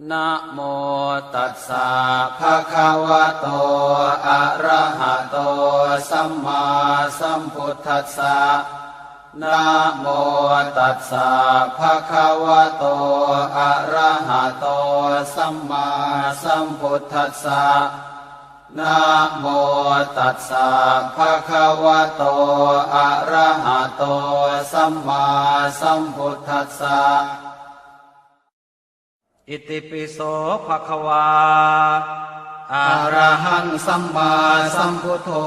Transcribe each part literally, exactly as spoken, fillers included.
Namo tassa bhagavato arahato sammāsambuddhassa. Namo tassa bhagavato arahato sammāsambuddhassa. Namo tassa bhagavato arahato sammāsambuddhassa. Itipi so bhagavā arahaṃ sammāsambuddho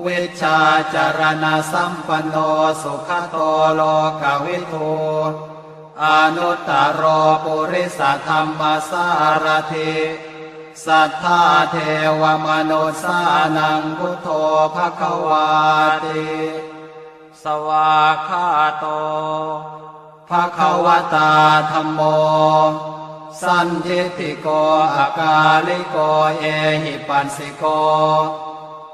vijjācaraṇasampanno sugato lokavidū anuttaro purisadammasārathi satthā devamanussānaṃ buddho bhagavāti. Svākkhāto bhagavatā dhammo sandiṭṭhiko akāliko ehipassiko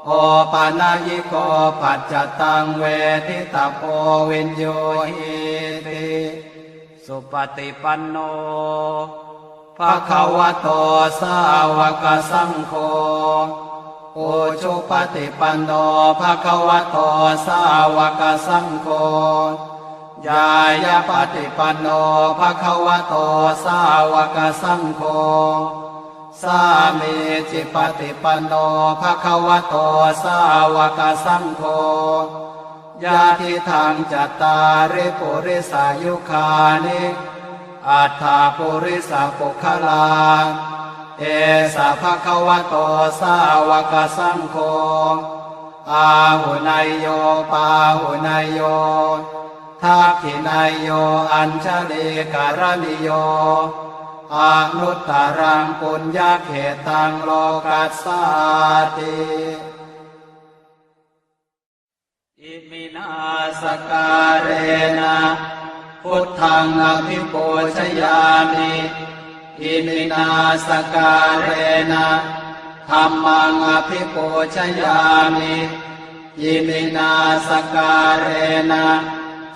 opanayiko paccattaṃ veditabbo viññūhīti. Supaṭipanno bhagavato sāvakasaṅgho ujupaṭipanno bhagavato sāvakasaṅgho ñāyapaṭipanno bhagavato sāvakasaṅgho sāmīcipaṭipanno bhagavato sāvakasaṅgho yadidaṃ cattāri purisayugāni aṭṭha purisapuggalā esa bhagavato sāvakasaṅgho āhuneyyo pāhuneyyo dakkhiṇeyyo añjalikaraṇīyo anuttaraṃ puññakkhettaṃ lokassāti. Iminā sakkārena buddhaṃ abhipūjayāmi. Iminā sakkārena dhammaṃ abhipūjayāmi. Iminā sakkārena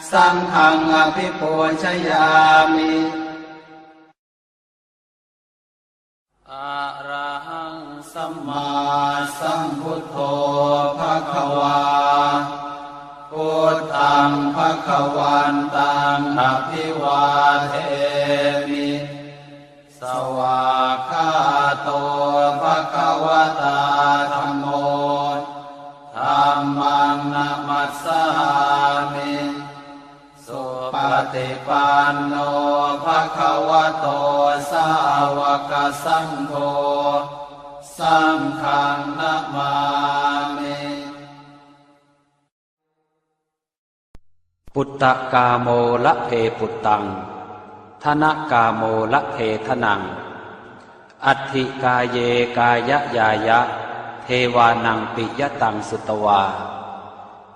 saṅghaṃ abhipūjayāmi. Arahaṃ sammāsambuddho bhagavā. Buddhaṃ bhagavantaṃ abhivādemi. Svākkhāto bhagavatā dhammo. Dhammaṃ namassāmi. Supaṭipanno bhagavato sāvakasaṅgho. Saṅghaṃ namāmi. Puttakāmo labhe puttaṃ, dhanakāmo labhe dhanaṃ. Atthi kāye kāyañāya, devānaṃ piyataṃ sutvā.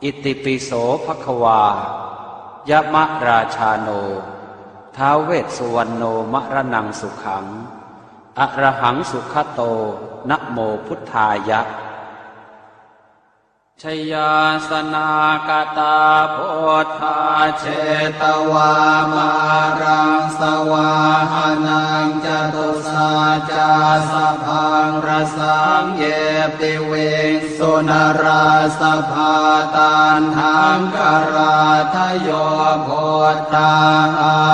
Itipi so bhagavā, yamarājāno, ท้าว vessuvaṇṇo, maraṇaṃ sukhaṃ, arahaṃ sugato, namo buddhāya. Jayāsanākatā buddhā, jetvā māraṃ savāhanaṃ, catusaccāsabhaṃ rasaṃ, ye piviṃsu narāsabhā. Taṇhaṅkarādayo buddhā,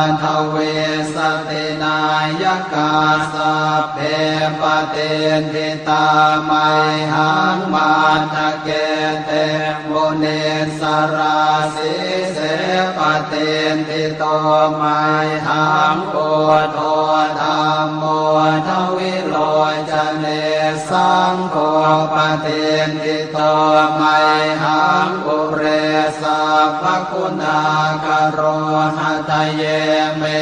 aṭṭhavīsati nāyakā, sabbe patiṭṭhi tā mayhaṃ, matthake te munissarā. Sīse patiṭṭhito mayhaṃ, buddho dhammo dvilocane, saṅgho patiṭṭhito mayhaṃ, ure sabbaguṇākaro. Hadaye me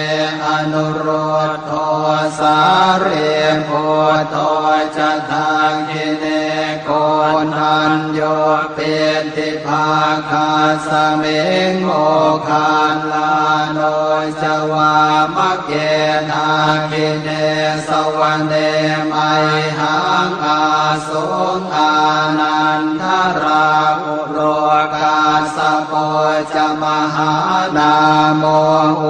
anurud dho, sārīputto ca dakkhiṇe, ko koṇḍañño piṭṭhibhāgasmiṃ moggallāno ca vāmake. Dakkhiṇe savane mayhaṃ āsuṃ ānandarāhulo, kassapo ca mahānāmo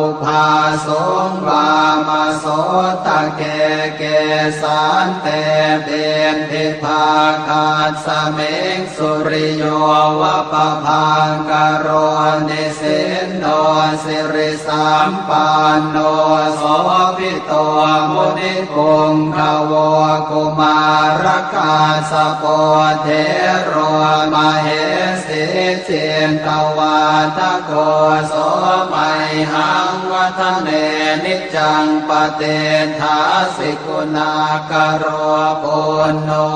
ubhāsuṃ vāmasotake. Kesante piṭṭhibhāgasmiṃ suriyo va pabhaṅkaro, nisinno sirisampanno sobhito munipuṅgavo. Kumārakassapo thero mahesī cittavādako, so mayhaṃ vadane niccaṃ patiṭṭhāsi guṇākaro. Puṇṇo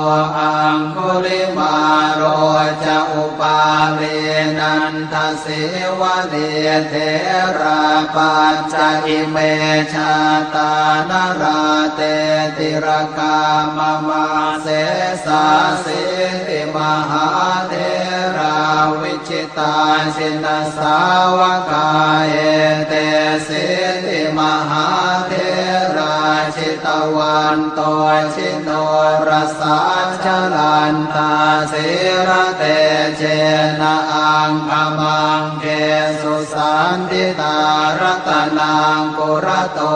aṅgulimālo ca upālī nandasīvalī, therā pañca ime jātā nalāṭe tilakā mama. Sesāsīti mahātherā vi jitā jinasāvakā, etesīti mahātherā jitavanto jinorasā, jalantā sīlatejena aṅgamaṅgesu saṇṭhitā. Ratanaṃ purato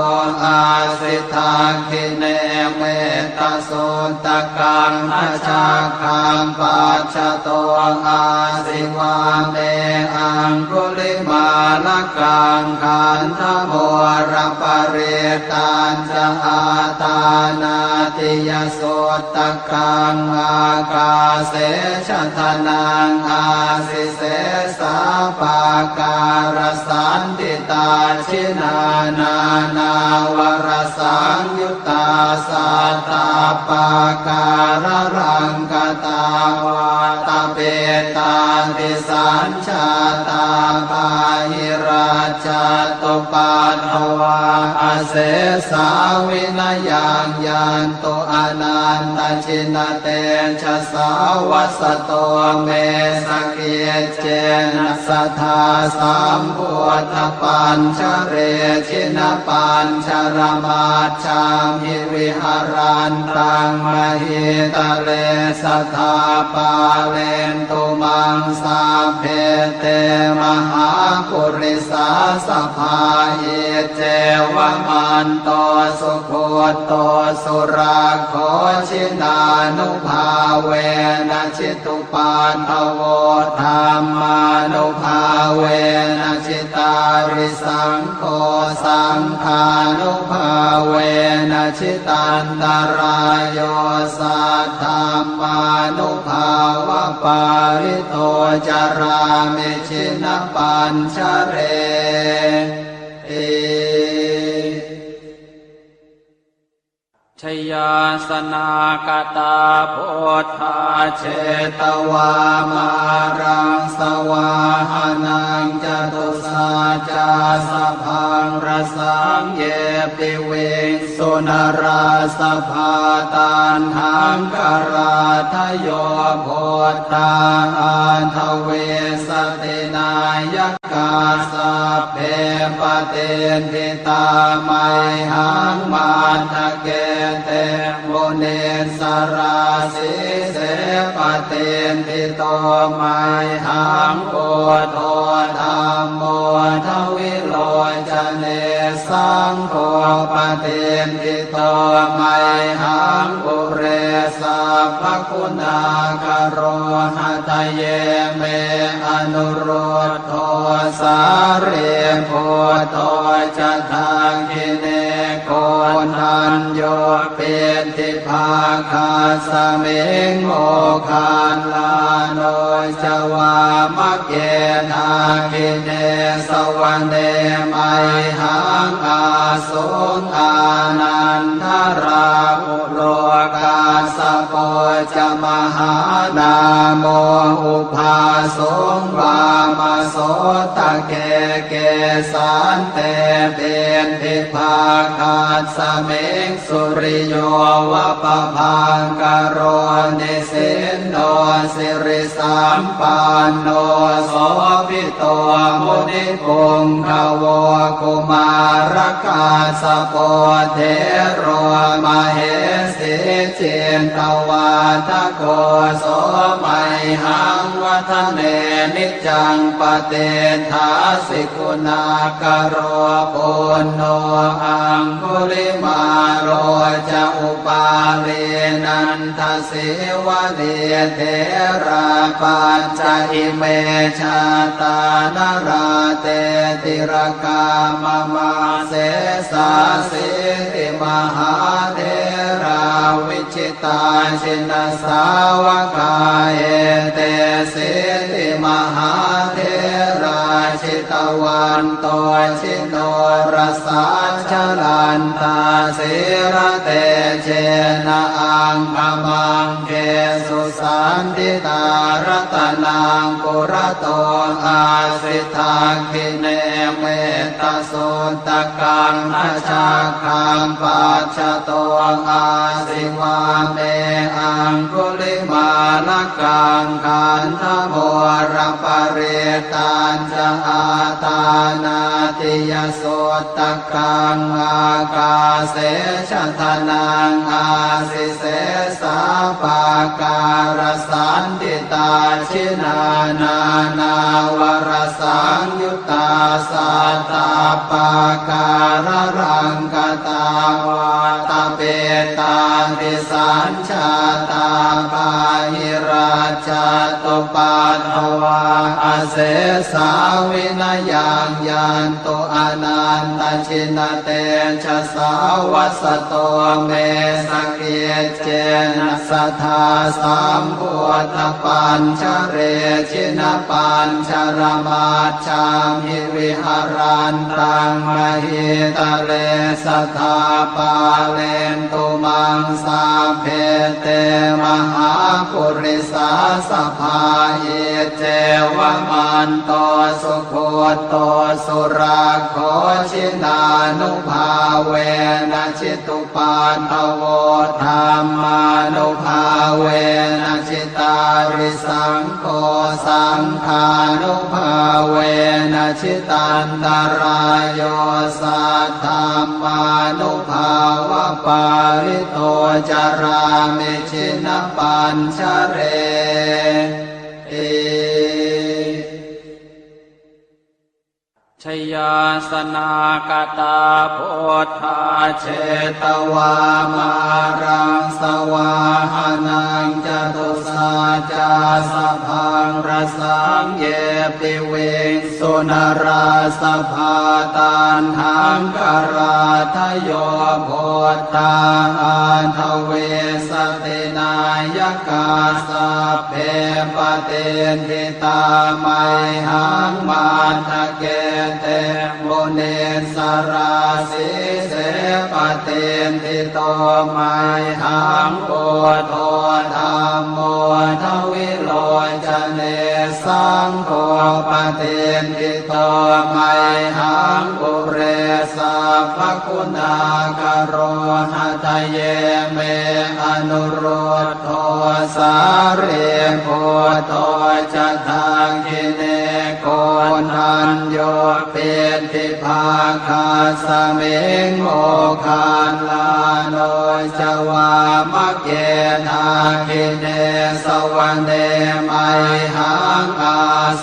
āsi dakkhiṇe metta suttakaṃ, dhajaggaṃ pacchato āsi vāme aṅgulimālakaṃ. Khandhamoraparittañca āṭānāṭiyasuttakaṃ, ākāse chadanaṃ āsi sesā pākārasaṇṭhitā. Jinā nānāvarasaṃyu ttā sattappākāralaṅkatā, vātapittādisañjātā bāhirajjhattupaddavā, asesā vinayaṃ yantu anantajinatejasā. Vasato me sakic cena sadā sambuddhapañjare, jinapañjaramajjhamhi viharantaṃ mahītale, sadā pālentu maṃ sabbe te mahāpurisāsabhā. Iccevamanto sugutto surakkho, jinānubhāvena jitu paddavo, dhammānubhāvena jitārisaṅgho, saṅghānubhāvena jitantarāyo, saddhammānubhāvapālito carāmi jinapañjareti. Jayāsanākatā buddhā jetvā māraṃ savāhanaṃ, catusaccāsabhaṃ rasaṃ ye piviṃsu narāsabhā. Taṇhaṅkarādayo buddhā aṭṭhavīsati nāya kā, sabbe patiṭṭhitā mayhaṃ matthake te munissarā. Sīse patiṭṭhito mayhaṃ buddho dhammo dvilocane, saṅgho patiṭṭhito mayhaṃ ure sabbaguṇākaro. Hadaye me anurud dho sārīputto ca dakkhiṇe, koṇḍañño piṭṭhibhāgasmiṃ moggallāno ca vāmake. Dakkhiṇe savane mayhaṃ āsuṃ ānandarāhulo, kassapo ca mahā mahānāmo ubhāsuṃ vāmasotake. Kesante piṭṭhibhāgasmiṃ suriyo va pabhaṅkaro, nisinno sirisampanno sobhito munipuṅgavo. Kumārakassapo thero mahesī cittavādako, so mayhaṃ vadane niccaṃ patiṭṭhāsi guṇākaro. Puṇṇo aṅgulimālo ca upālī nandasīvalī, therā pañca ime jātā nalāṭe tilakā mama. Sesāsīti mahātherā vi jitā jinasāvakā, etesīti mahātherā jitavanto jinorasā, jalantā sīlatejena aṅgamaṅgesu saṇṭhitā. Ratanaṃ purato āsi dakkhiṇe metta suttakaṃ, dhajaggaṃ pacchato āsi vāme aṅgulimālakaṃ. Khandhamoraparittañca āṭānāṭiyasuttakaṃ, ākāse chadanaṃ āsi sesā pākārasaṇṭhitā. Jinā nānāvarasaṃyu ttā sattappākāralaṅkatā, vātapittādisañjātā bāhirajjhattupaddavā, asesā vinayaṃ yantu anantajinatejasā. Vasato me sakic cena sadā sambuddhapañjare, jinapañjaramajjhamhi viharantaṃ mahītale, sadā pālentu maṃ sabbe te mahāpurisāsabhā. Iccevamanto sugutto surakkho, jinānubhāvena jitu paddavo, dhammānubhāvena jitārisaṅgho, saṅghānubhāvena jitantarāyo, saddhammānubhāvapālito carāmi jinapañjareti. Jayāsanākatā buddhā jetvā māraṃ savāhanaṃ, catusaccāsabhaṃ rasaṃ ye piviṃsu narāsabhā. Taṇhaṅkarādayo buddhā aṭṭhavīsati nāyakā, sabbe patiṭṭhi tā mayhaṃ matthake te munissarā. Sīse patiṭṭhito mayhaṃ buddho dhammo dvilocane, saṅgho patiṭṭhito mayhaṃ ure sabbaguṇākaro. Hadaye me anurud dho sārīputto ca dakkhiṇe, koṇḍañño piṭṭhibhāgasmiṃ moggallāno ca vāmake. Dakkhiṇe savane mayhaṃ ā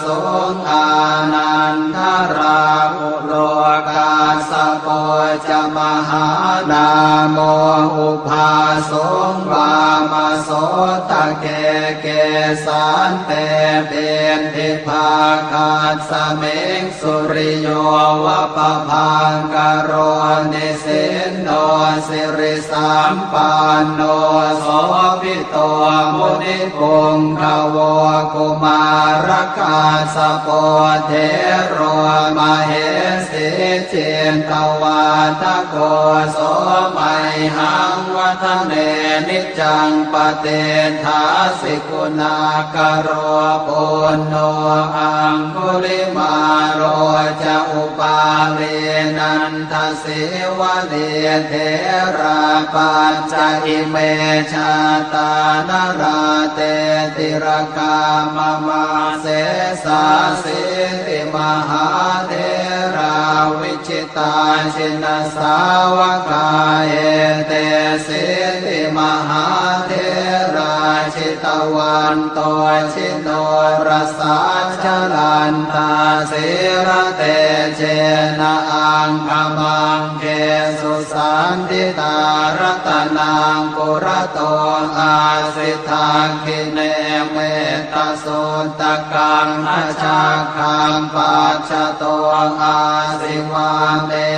suṃ ānandarāhulo, kassapo ca mahānāmo ubhāsuṃ vāmasotake. Kesante piṭṭhibhāgasmiṃ suriyo va pabhaṅkaro, nisinno sirisampanno sobhi to munipuṅgavo. Kumārakassapo thero mahesī cittavādako so mayhaṃ vadane niccaṃ patiṭṭhāsi guṇākaro. Puṇṇo aṅgulimālo ca upālī nanda sīvalī therā pañca ime jātā nalāṭe tilakā mama. Sesāsīti mahātherā vijitā jinasāvakā etesīti mahātherā jitavanto jinorasā jalantā sīlatejena aṅgamaṅ gesu saṇṭhitā. Ratanaṃ purato āsi dakkhiṇe mettasuttakaṃ dhajaggaṃ pacchato āsi vāme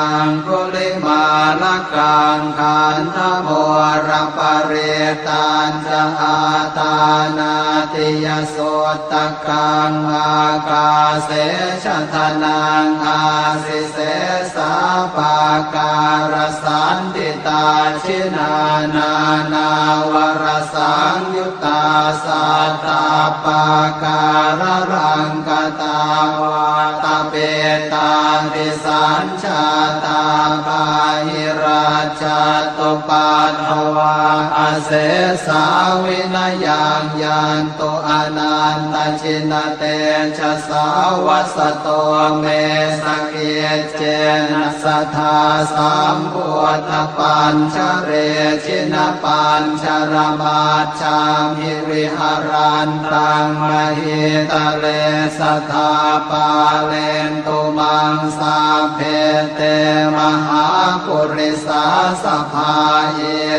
aṅgulimālakaṃ. Khandhamoraparittañca āṭānāṭiyasutta kaṃ ākāse chadanaṃ āsi sesā pākārasaṇṭhitā. Jinā nānāvarasaṃyuttā sattappākāralaṅkatā vātapittādisañ jātā bāhirajjhattupaddavā asesā vinayaṃ yantu anantajinatejasā. Vasato me sakiccena sadā sambuddhapañjare jinapañjaramaj jhamhi viharantaṃ mahītale sadā pālentu maṃ sabbe te mahāpurisāsabhā.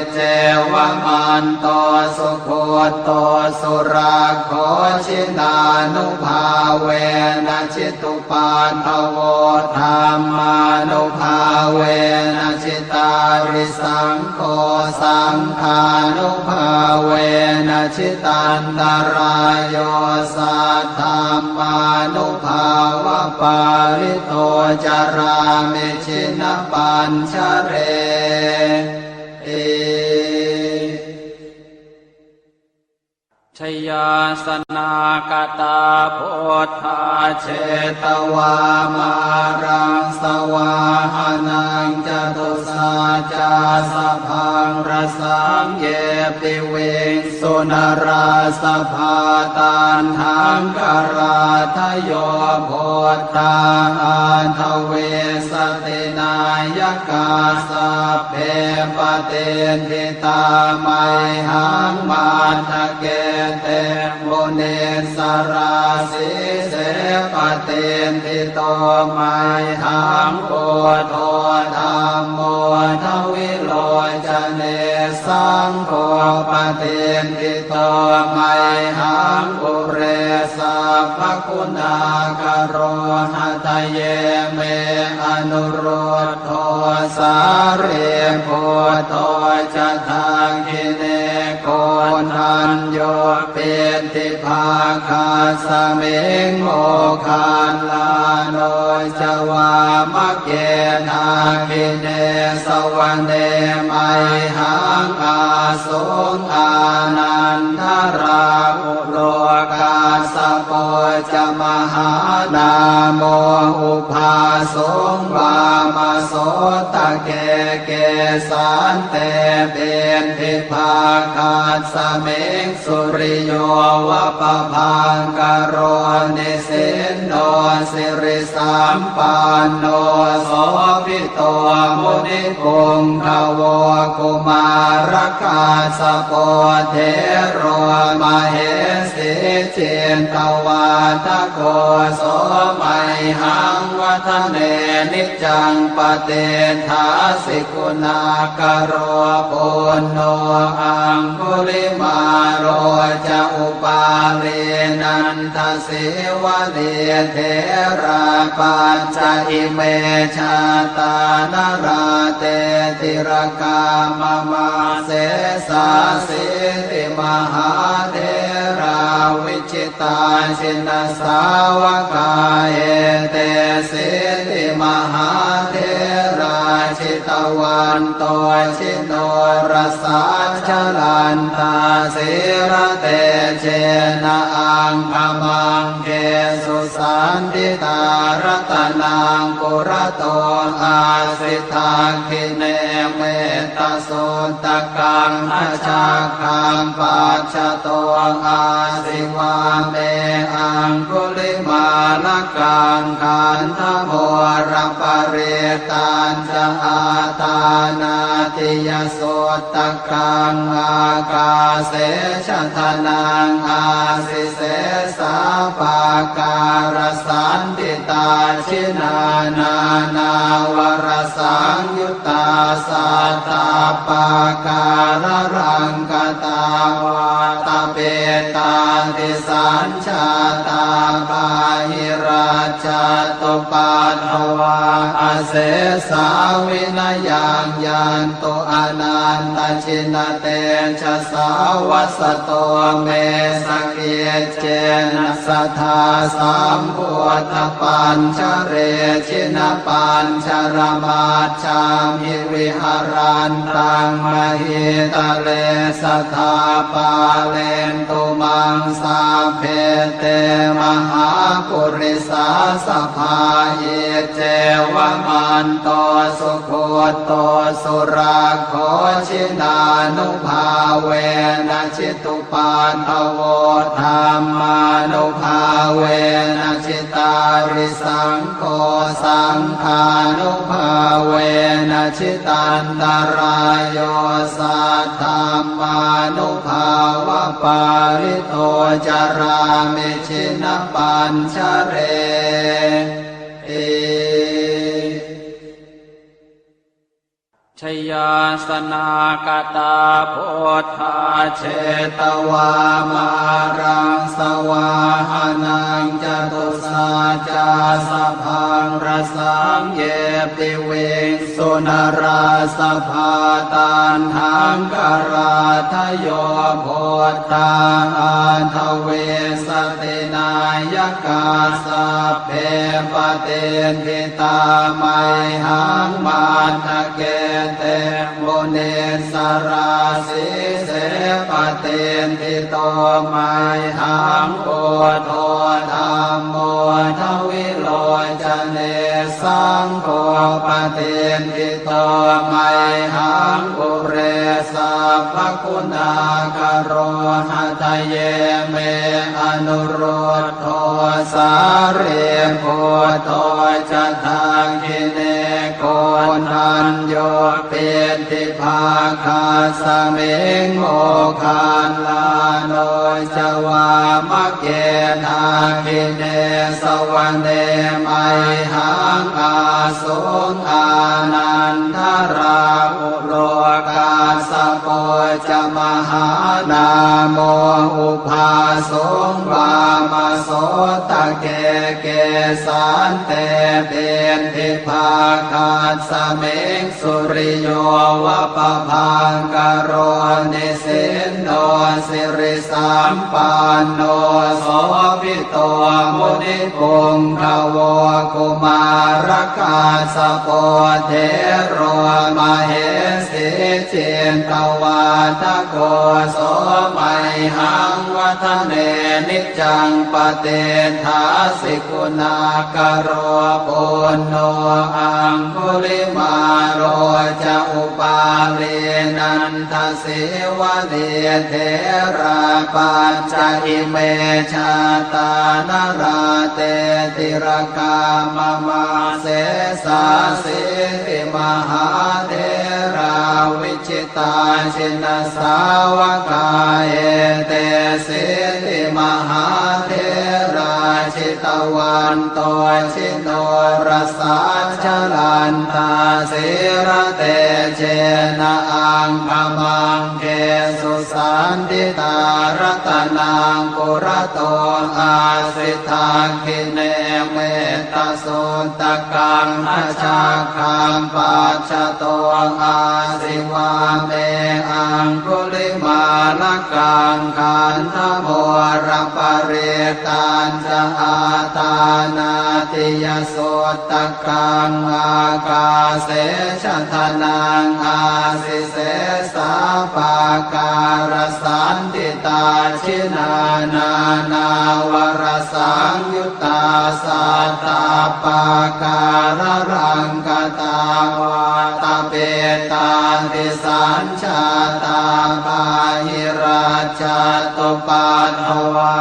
Iccevamanto sugutto surakkho jinānubhāvena jitu paddavo dhammānubhāvena jitārisaṅgho saṅghānubhāvena jitantarāyo saddhammānubhāvapālito carāmi jinapañjareti. Jayāsanāgatā buddhā jetvā māraṃ savāhanaṃ catusaccāsabhaṃ rasaṃ ye piviṃsu narāsabhā. Taṇhaṅkarādayo buddhā aṭṭhavīsati nāyakā sabbe patiṭṭhi tā mayhaṃ matthake te munissarā. Sīse patiṭṭhito mayhaṃ buddho dhammo dvilocane saṅgho patiṭṭhito mayhaṃ ure sabbaguṇākaro. Hadaye me anurud dho sārīputto ca dakkhiṇe koṇḍañño piṭṭhibhāgasmiṃ moggallāno ca vāmake. Dakkhiṇe savane mayhaṃ āsuṃ ānandarāhu lo kassapo ca mahānāmo ubhāsuṃ vāmasotake. Kesante piṭṭhibhāgasmiṃ suriyo va pabhaṅkaro nisinno siri sampanno sobhito munipuṅgavo. Kumārakassapo thero mahesī cittavādako so mayhaṃ vadane niccaṃ patiṭṭhāsi guṇākaro. Puṇṇo aṅgulimālo ca upālī nanda sīvalī therā pañca ime jātā nalāṭe tilakā mama. Sesāsīti mahātherā vijitā jinasāvakā etesīti mahāthe vanto jinorasā, jalantā sīlatejena aṅgamaṅgesu saṇṭhitā. Ratanaṃ purato āsi, dakkhiṇe mettasuttakaṃ, dhajaggaṃ pacchato āsi, vāme aṅgulimālakaṃ. Khandhamoraparittañ ca āṭānāṭiyasuttakaṃ, ākāse chadanaṃ āsi, sesā pākārasaṇṭhitā. Jinā nānāvarasaṃyuttā sattappākāralaṅkatā, vātapittādisañ jātā bāhirajjhattupaddavā, asesā vinayaṃ yantu anantajinatejasā. Vasato me sakiccena sadā sambuddhapañjare, jinapañjaramaj jhamhi viharantaṃ mahītale, sadā pālentu maṃ sabbe te mahāpurisāsabhā. Iccevamanto sugutto surakkho, jinānubhāvena jitu paddavo, dhammānubhāvena jitārisaṅgho, saṅghānubhāvena jitantarāyo, saddhammānubhāvapālito carāmi jinapañjareti. Jayāsanāgatā buddhā jetvā māraṃ savāhanaṃ, catusaccāsabhaṃ rasaṃ ye piviṃsu narāsabhā. Taṇhaṅkarādayo buddhā aṭṭhavīsati nāyakā, sabbe patiṭṭhi tā mayhaṃ matthake te munissarā. Sīse patiṭṭhito mayhaṃ buddho dhammo dvilocane, saṅgho patiṭṭhito mayhaṃ ure sabbaguṇākaro. Hadaye me anurud dho sārīputto ca dakkhiṇe, koṇḍañño piṭṭhibhāgasmiṃ moggallāno ca vāmake. Dakkhiṇe savane mayhaṃ āsuṃ ānandarāhu lo, kassapo ca mahānāmo ubhāsuṃ vāmasotake. Kesante piṭṭhibhāgasmiṃ suriyo va pabhaṅkaro, nisinno siri sampanno sobhito munipuṅgavo. Kumārakassapo thero mahesī cittavādako, so mayhaṃ vadane niccaṃ patiṭṭhāsi guṇākaro. Puṇṇo aṅgulimālo ca upālī nanda sīvalī, therā pañca ime jātā nalāṭe tilakā mama. Sesāsīti mahātherā vijitā jinasāvakā, etesīti mahātherā jitavanto ji norasā, jalantā sīlatejena aṅgamaṅgesu saṇṭhitā. Ratanaṃ purato āsi, dakkhiṇe mettasuttakaṃ, dhajaggaṃ pacchato āsi, vāme aṅgulimā Vītarakaṃ khandhamoraparittañca āṭānāṭiyasuttakaṃ ākāse chadanaṃ āsi sesā pākārasaṇṭhitā. Jinā nānāvarasaṃyuttā sattappākāralaṅkatā vātapittādisañ jātā bāhirajjhattupaddavā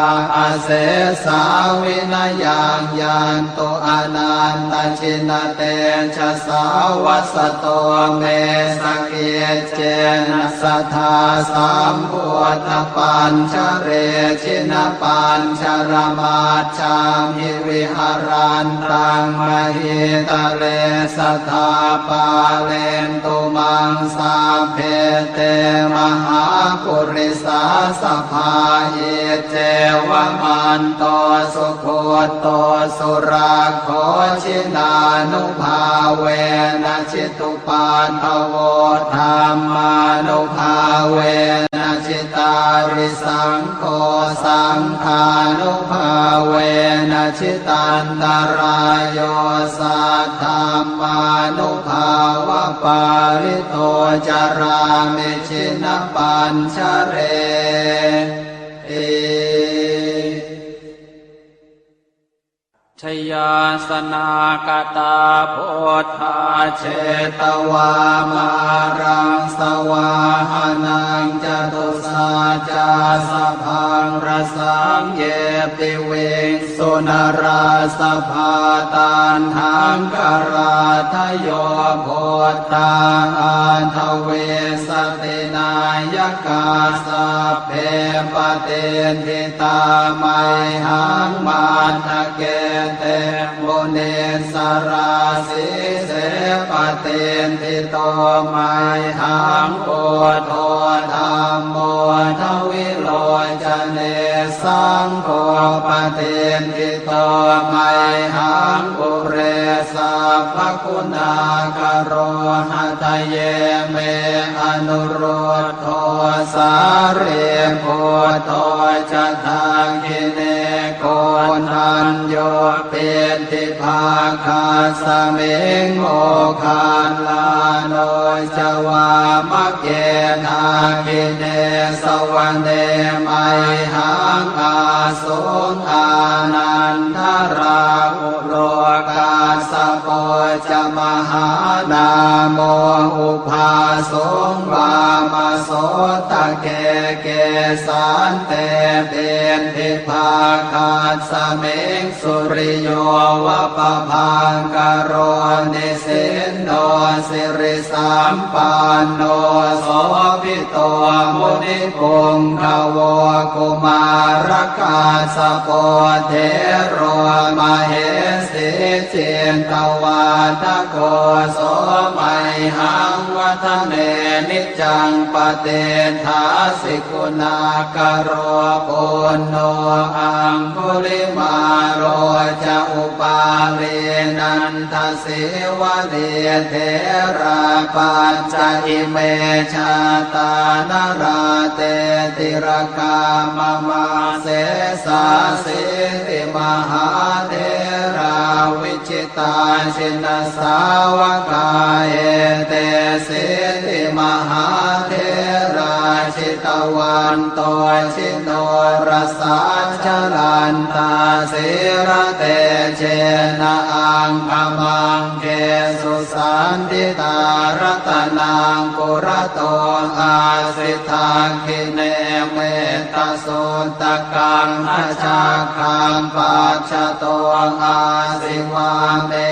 asesā vinayaṃ yantu anantajinatejasā. Vasato me sakiccena sadā sambuddhapañjare jinapañjaramajjhamhi viharantaṃ mahītale sadā pālentu maṃ sabbe te mahāpurisāsabhā. Iccevamanto sugutto surakkho jinānubhāvena jitu paddavo dhammānubhāvena jitārisaṅgho saṅghānubhāvena jitantarāyo saddhammānubhāvapālito carāmi jinapañjareti. Jayāsanākatā buddhā jetvā māraṃ savāhanaṃ catusaccāsabhaṃ rasaṃ ye piviṃsu narāsabhā. Taṇhaṅkarādayo buddhā aṭṭhavīsati nāyakā sabbe patiṭṭhi tā mayhaṃ matthake te munissarā. Sīse patiṭṭhito mayhaṃ buddho dhammo dvilocane saṅgho patiṭṭhito mayhaṃ ure sabbaguṇākaro. Hadaye me anurud dho sārīputto ca dakkhiṇe koṇḍañño piṭṭhibhāgasmiṃ moggallāno ca vāmake. Dakkhiṇe savane mayhaṃ ā suṃ ānandarāhulo kassapo ca mahānāmo ubhāsuṃ vāmasotake. Kesante piṭṭhibhāgasmiṃ suriyo va pabhaṅkaro nisinno siri sampanno sobhito munipuṅgavo. Kumārakassapo thero mahesī cittavādako so mayhaṃ vadane niccaṃ patiṭṭhāsi guṇākaro. Puṇṇo aṅgulimālo ca upālī nanda sīvalī therā pañca ime jātā nalāṭe tilakā mama. Sesāsīti mahātherā vijitā jinasāvakā etesīti mahātherā jitavanto jinorasā jalantā sīlatejena aṅgamaṅ gesu saṇṭhitā. Ratanaṃ purato āsi dakkhiṇe mettasuttakaṃ dhajaggaṃ pacchato āsi vāme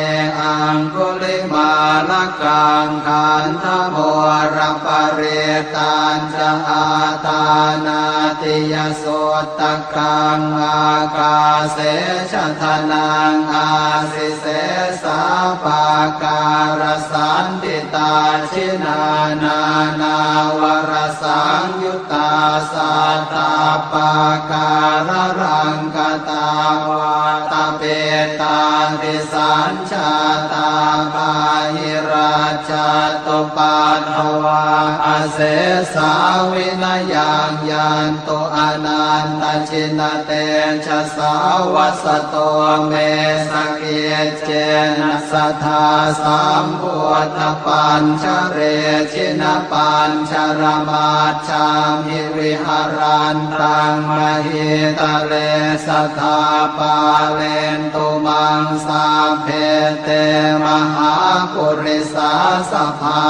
aṅgulimālakaṃ. Khandhamoraparittañca āṭānāṭiyasutta kaṃ ākāse chadanaṃ āsi sesā pākārasaṇṭhitā. Jinā nānāvarasaṃyuttā sattappākāralaṅkatā vātapittādisañjātā bāhirā Sabbā buddhajātubbaddavā asesā vinayaṃ yantu anantajinatejasā. Vasato me sakiccena sadā sambuddhapañjare jinapañjaramajjhamhi viharantaṃ mahītale sadā pālentu maṃ sabbe te mahāpurisāsabhā.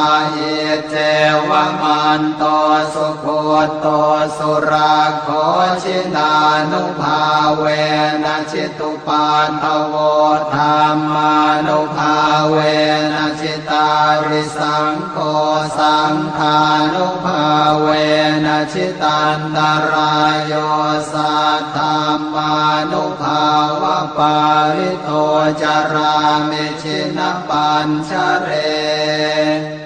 Iccevamanto sugutto surakkho jinānubhāvena jitu paddavo dhammānubhāvena jitārisaṅgho saṅghānubhāvena jitantarāyo saddhammānubhāvapālito carāmi jinapañjareti.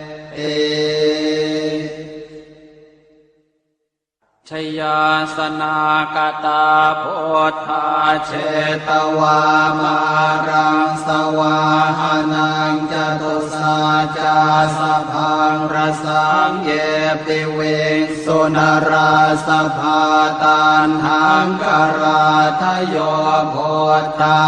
Jayāsanākatā buddhā jetvā māraṃ savāhanaṃ catusaccāsabhaṃ rasaṃ ye piviṃsu narāsabhā. Taṇhaṅkarādayo buddhā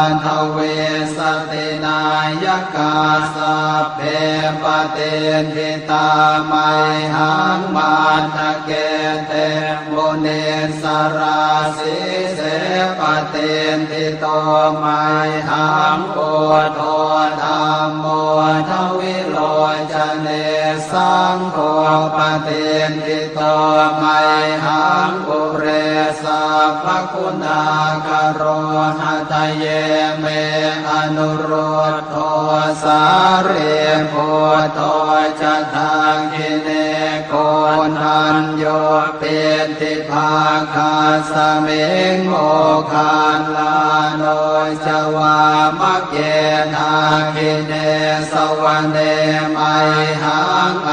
aṭṭhavīsati nāyakā sabbe patiṭṭhi tā mayhaṃ matthake te munissarā. Sīse patiṭṭhito mayhaṃ buddho dhammo dvilocane saṅgho patiṭṭhito mayhaṃ ure sabbaguṇākaro. Hadaye me anurud dho sārīputto ca dakkhiṇe koṇḍañño piṭṭhibhāgasmiṃ moggallāno ca vāmake. Dakkhiṇe savane mayhaṃ ā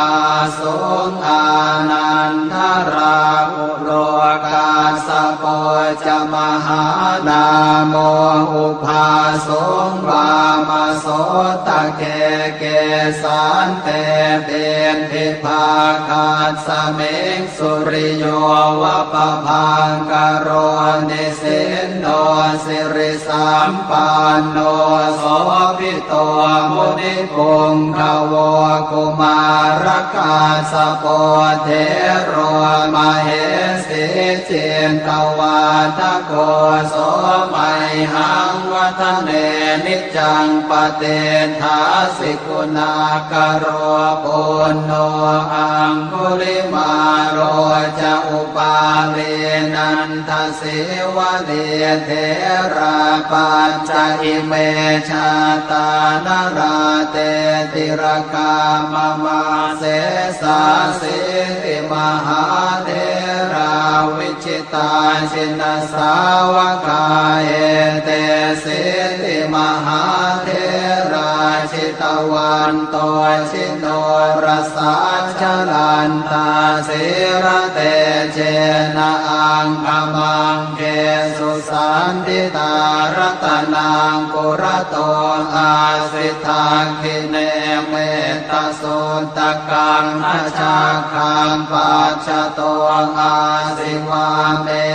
suṃ ānandarāhulo kassapo ca mahānāmo ubhāsuṃ vāmasotake. Kesante piṭṭhibhāgasmiṃ suriyo va pabhaṅkaro nisinno siri sampanno sobhito munipuṅgavo. Kumārakassapo thero mahesī cittavādako so mayhaṃ vadane niccaṃ patiṭṭhāsi guṇākaro. Puṇṇo aṅgulimālo ca upālī nanda sīvalī therā pañca ime jātā nalāṭe tilakā mama. Sesāsīti mahātherā vijitā jinasāvakā etesīti mahātherā jitavanto ji norasā jalantā sīlatejena aṅgamaṅgesu saṇṭhitā. Ratanaṃ purato āsi dakkhiṇe mettasuttakaṃ dhajaggaṃ pacchato āsi vāme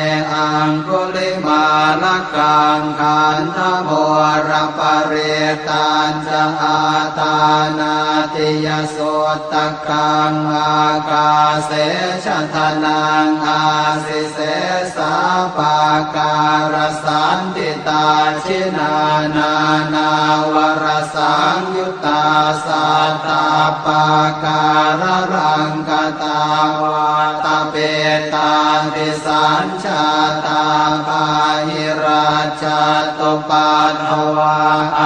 aṅgulimālakaṃ. Khandhamoraparittañ ca āṭānāṭiyasuttakaṃ ākāse chadanaṃ āsi sesā pākārasaṇṭhitā. Jinā nānāvarasaṃyuttā sattappākāralaṅkatā vātapittādisañ jātā bāhirajjhattupaddavā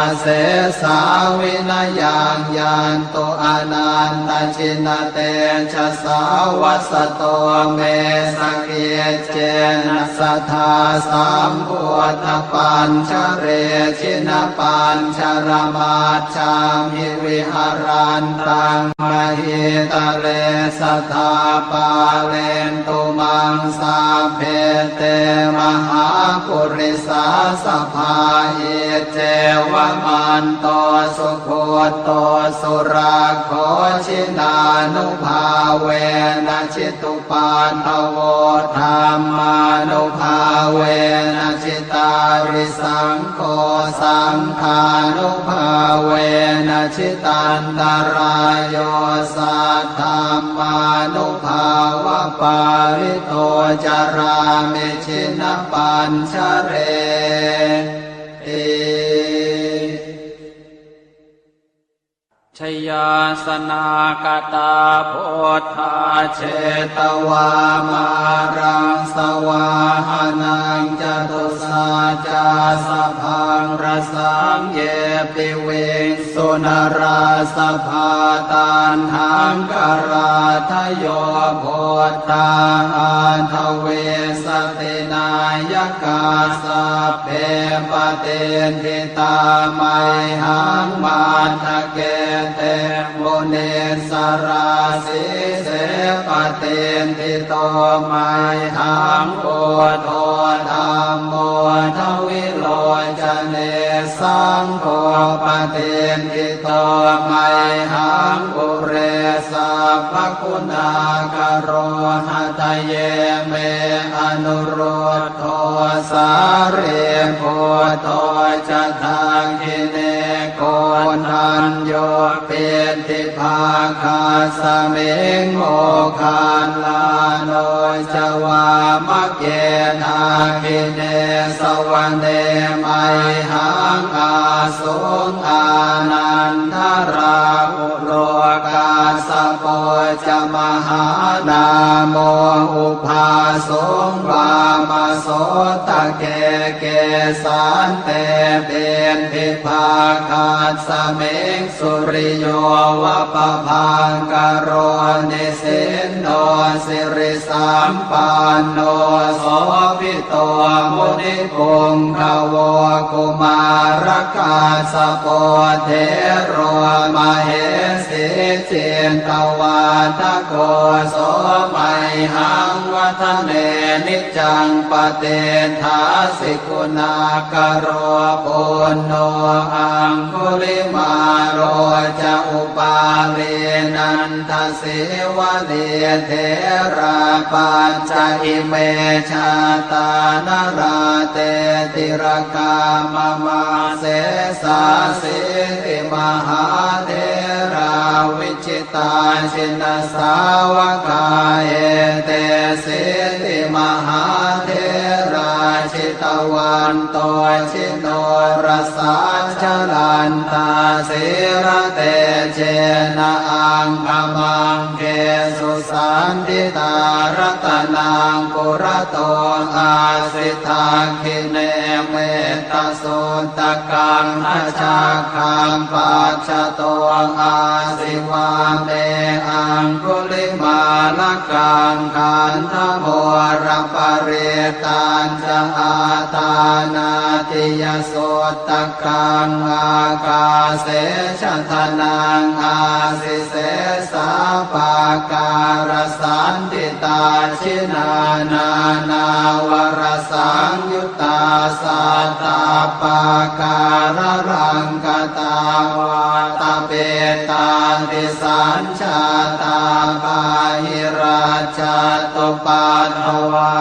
asesā vinayaṃ yantu anantajinatejasā. Vasato me sakiccena sadā sambuddhapañjare jinapañjaramajjhamhi viharantaṃ mahītale sadā pālentu maṃ sabbe te mahāpurisāsabhā. Iccevamanto sugutto surakkho jinānubhāvena jitu paddavo dhammānubhāvena jitārisaṅgho saṅghānubhāvena jitantarāyo saddhammānubhāvapālito carāmi jinapañjareti. Jayāsanāgatā buddhā jetvā māraṃ savāhanaṃ catusaccāsabhaṃ rasaṃ ye piviṃsu narāsabhā. Taṇhaṅkarādayo buddhā aṭṭhavīsati nāyakā sabbe patiṭṭhi tā mayhaṃ matthake te munissarā. Sīse patiṭṭhito mayhaṃ buddho dhammo dvilocane saṅgho patiṭṭhito mayhaṃ ure sabbaguṇākaro. Hadaye me anurud dho sārīputto ca dakkhiṇe koṇḍañño piṭṭhibhāgasmiṃ moggallāno ca vāmake. Dakkhiṇe savane mayhaṃ āsuṃ ānandarāhu lo kassapo ca mahānāmo ubhāsuṃ vāmasotake. Kesante piṭṭhibhāgasmiṃ suriyo va pabhaṅkaro nisinno siri sampanno sobhito munipuṅgavo. Kumārakassapo thero mahesī cittavādako so mayhaṃ vadane niccaṃ patiṭṭhāsi guṇākaro. Puṇṇo aṅgulimālo ca upālī nanda sīvalī therā pañca ime jātā nalāṭe tilakā mama. Sesāsīti mahātherā vijitā jinasāvakā etesīti mahātherā jitavanto ji norasā jalantā sīlatejena aṅgamaṅgesu saṇṭhitā. Ratanaṃ purato āsi dakkhiṇe mettasuttakaṃ dhajaggaṃ pacchato āsi vāme aṅgulimālakaṃ. Khandhamoraparittañ ca āṭānāṭiyasuttakaṃ ākāse chadanaṃ āsi sesā pākārasaṇṭhitā. Jinā nānāvarasaṃyuttā sattappākāralaṅkatā vātapittādisañ jātā bāhirajjhattupaddavā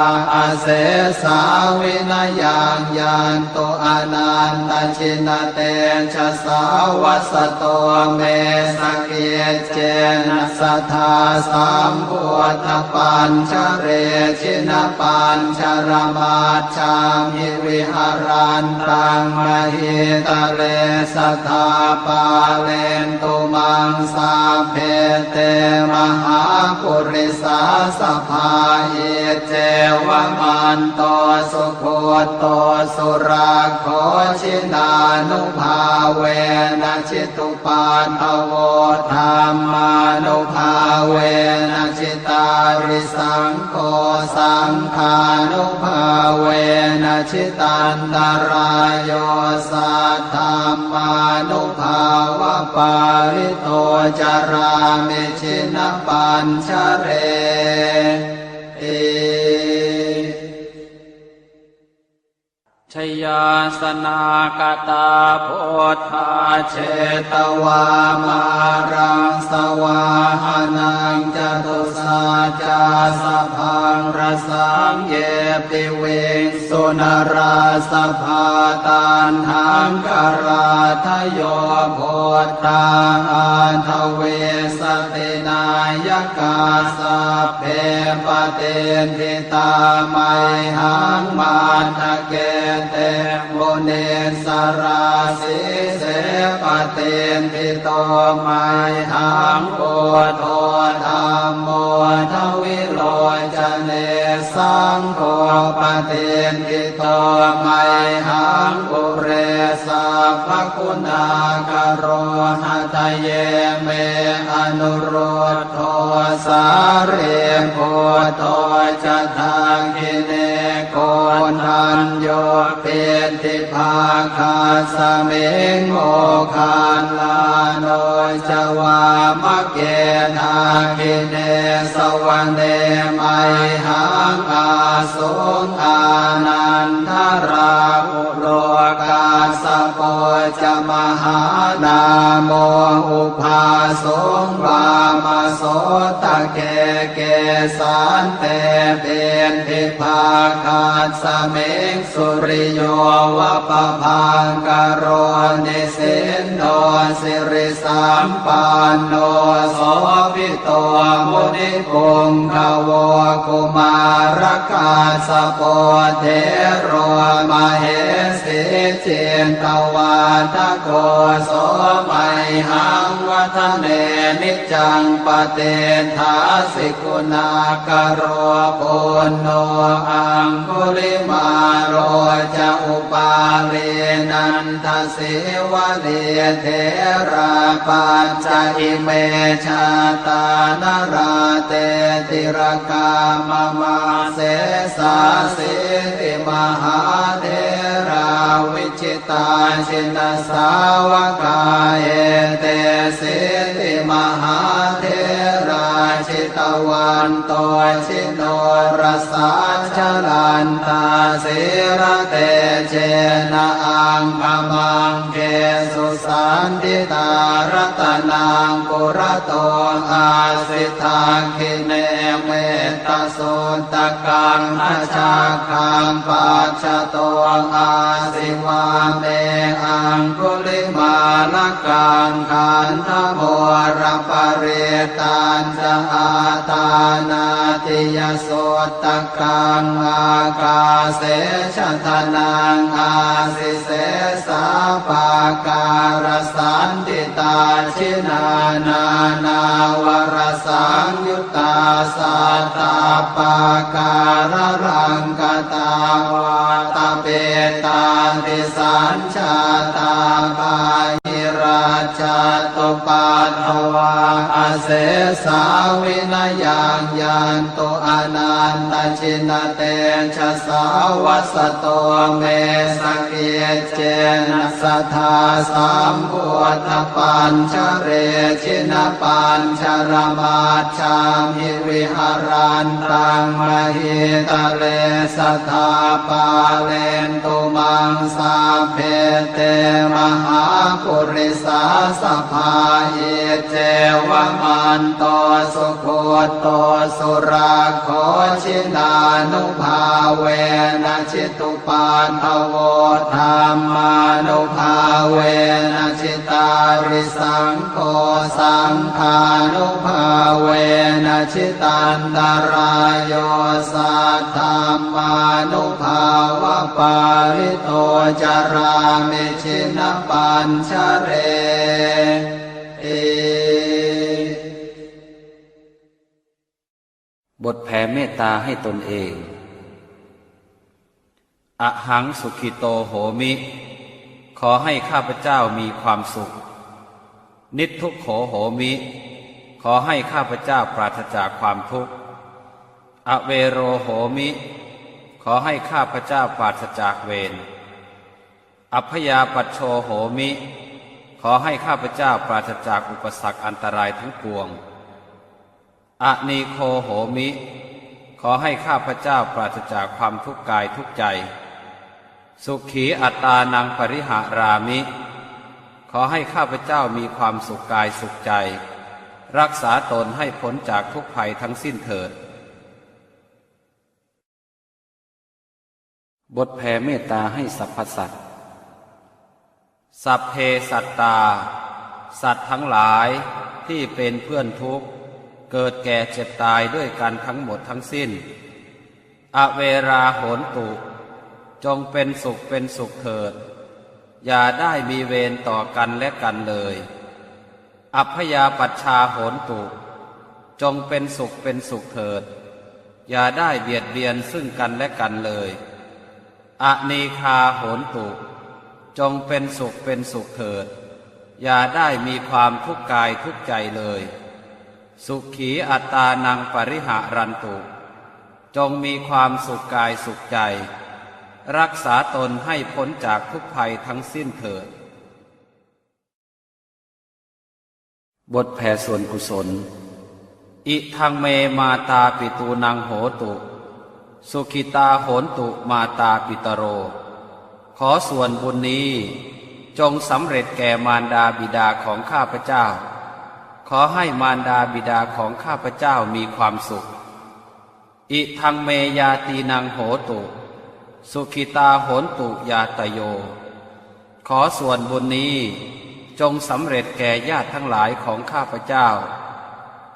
asesā vinayaṃ yantu anantajinatejasā. Vasato me sakiccena sadā sambuddhapañjare jinapañjaramaj jhamhi viharantaṃ mahītale sadā pālentu maṃ sabbe te mahāpurisāsabhā. Iccevamanto sugutto surakkho jinānubhāvena jitu paddavo dhammānubhāvena jitārisaṅgho saṅghānubhāvena jitantarāyo saddhammānubhāvapālito carāmi jinapañ pañjareti. Jayāsanāgatā buddhā jetvā māraṃ savāhanaṃ, catusaccāsabhaṃ rasaṃ ye piviṃsu narāsabhā. Taṇhaṅkarādayo buddhā aṭṭhavīsati nāyakā, sabbe patiṭṭhi tā mayhaṃ matthake te munissarā. Sīse patiṭṭhito mayhaṃ buddho dhammo dvilocane, saṅgho patiṭṭhito mayhaṃ ure sabbaguṇākaro. Hadaye me anurud dho sārīputto ca dakkhiṇe, koṇḍañño piṭṭhibhāgasmiṃ moggallāno ca vāmake. Dakkhiṇe savane mayhaṃ āsuṃ ānandarāhu lo, kassapo ca mahānāmo ubhāsuṃ vāmasotake. Kesante piṭṭhibhāgasmiṃ suriyo va pabhaṅkaro, nisinno siri sampanno sobhito munipuṅgavo. Kumārakassapo thero mahesī cittavādako, so mayhaṃ vadane niccaṃ patiṭṭhāsi guṇākaro. Puṇṇo aṅgulimālo ca upālī nanda sīvalī, therā pañca ime jātā nalāṭe tilakā mama. Sesāsīti mahātherā vijitā jinasāvakā, etesīti mahātherā jitavanto ji norasā, jalantā sīlatejena aṅgamaṅgesu saṇṭhitā. Ratanaṃ purato āsi dakkhiṇe mettasuttakaṃ, dhajaggaṃ pacchato āsi vāme aṅgulimālakaṃ. Khandhamoraparittañ ca āṭānāṭiyasuttakaṃ, ākāse chadanaṃ āsi sesā pākārasaṇṭhitā. Jinā nānāvarasaṃyuttā sattappākāralaṅkatā, vātapittādisañ jātā bāhirajjhattupaddavā, asesā vinayaṃ yantu anantajinatejasā. Vasato me sakiccena sadā sambuddhapañjare, jinapañjaramaj jhamhi viharantaṃ mahītale, sadā pālentu maṃ sabbe te mahāpurisāsabhā. Iccevamanto sugutto surakkho, jinānubhāvena jitu paddavo, dhammānubhāvena jitārisaṅgho, saṅghānubhāvena jitantarāyo, saddhammānubhāvapālito carāmi jinapañjareti. บทแผ่เมตตาให้ตนเอง Ahaṃ sukhito homi ขอให้ข้าพเจ้ามีความสุข Niddukkho homi ขอให้ข้าพเจ้าปราศจากความทุกข์ Avero homi ขอให้ข้าพเจ้าปราศจากเวร Abyāpajjho homi ขอให้ข้าพเจ้าปราศจากอุปสรรคอันตรายทั้งปวง Anīgho homi ขอให้ข้าพเจ้าปราศจากความทุกข์กายทุกข์ใจ Sukhī attānaṃ pariharāmi ขอให้ข้าพเจ้ามีความสุขกายสุขใจ รักษาตนให้พ้นจากทุกข์ภัยทั้งสิ้นเถิด บทแผ่เมตตาให้สรรพสัตว์ Sabbe sattā สัตว์ทั้งหลายที่เป็นเพื่อนทุกข์ เกิดแก่เจ็บตายด้วยกันทั้งหมดทั้งสิ้น Averā hontu จงเป็นสุขเป็นสุขเถิด อย่าได้มีเวรต่อกันและกันเลย Abyāpajjhā hontu จงเป็นสุขเป็นสุขเถิด อย่าได้เบียดเบียนซึ่งกันและกันเลย Anīghā hontu จงเป็นสุขเป็นสุขเถิด อย่าได้มีความทุกข์กายทุกข์ใจเลย Sukhī attānaṃ pariharantu จงมีความสุขกายสุขใจ รักษาตนให้พ้นจากทุกข์ภัยทั้งสิ้นเถิด บทแผ่ส่วนกุศล Idaṃ me mātāpitūnaṃ hotu, sukhitā hontu mātāpitaro. ขอส่วนบุญนี้จงสำเร็จแก่มารดาบิดาของข้าพเจ้า ขอให้มารดาบิดาของข้าพเจ้ามีความสุข Idaṃ me ñātīnaṃ hotu, sukhitā hontu ñātayo. ขอส่วนบุญนี้จงสำเร็จแก่ญาติทั้งหลายของข้าพเจ้า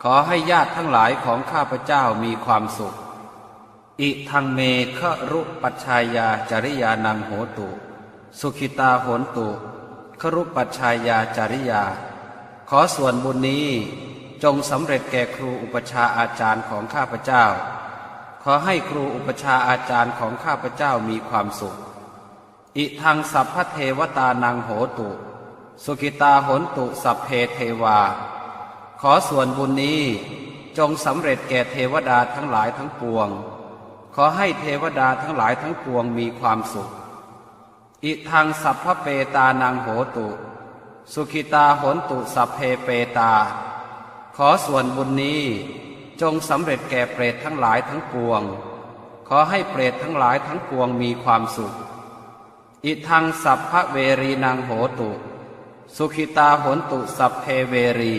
ขอให้ญาติทั้งหลายของข้าพเจ้ามีความสุข Idaṃ me garūpajjhāyācariyānaṃ hotu, sukhitā hontu garūpajjhāyācariyā. ขอส่วนบุญนี้จงสำเร็จแก่ครูอุปัชฌาย์อาจารย์ของข้าพเจ้า ขอให้ครูอุปัชฌาย์อาจารย์ของข้าพเจ้ามีความสุข Idaṃ sabbadevatānaṃ hotu, sukhitā hontu sabbe devā. ขอส่วนบุญนี้จงสำเร็จแก่เทวดาทั้งหลายทั้งปวง ขอให้เทวดาทั้งหลายทั้งปวงมีความสุข Idaṃ sabbapetānaṃ hotu, sukhitā hontu sabbe petā. ขอส่วนบุญนี้จงสำเร็จแก่เปรตทั้งหลายทั้งปวง ขอให้เปรตทั้งหลายทั้งปวงมีความสุข Idaṃ sabbaverīnaṃ hotu, sukhitā hontu sabbe verī.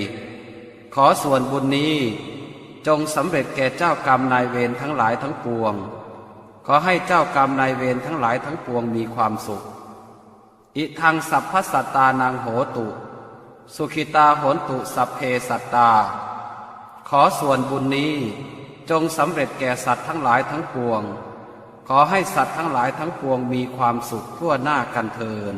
ขอส่วนบุญนี้จงสำเร็จแก่เจ้ากรรมนายเวรทั้งหลายทั้งปวง ขอให้เจ้ากรรมนายเวรทั้งหลายทั้งปวงมีความสุข Idaṃ sabbasattānaṃ hotu, sukhitā hontu sabbe sattā. ขอส่วนบุญนี้จงสำเร็จแก่สัตว์ทั้งหลายทั้งปวง ขอให้สัตว์ทั้งหลายทั้งปวงมีความสุขทั่วหน้ากันเทอญ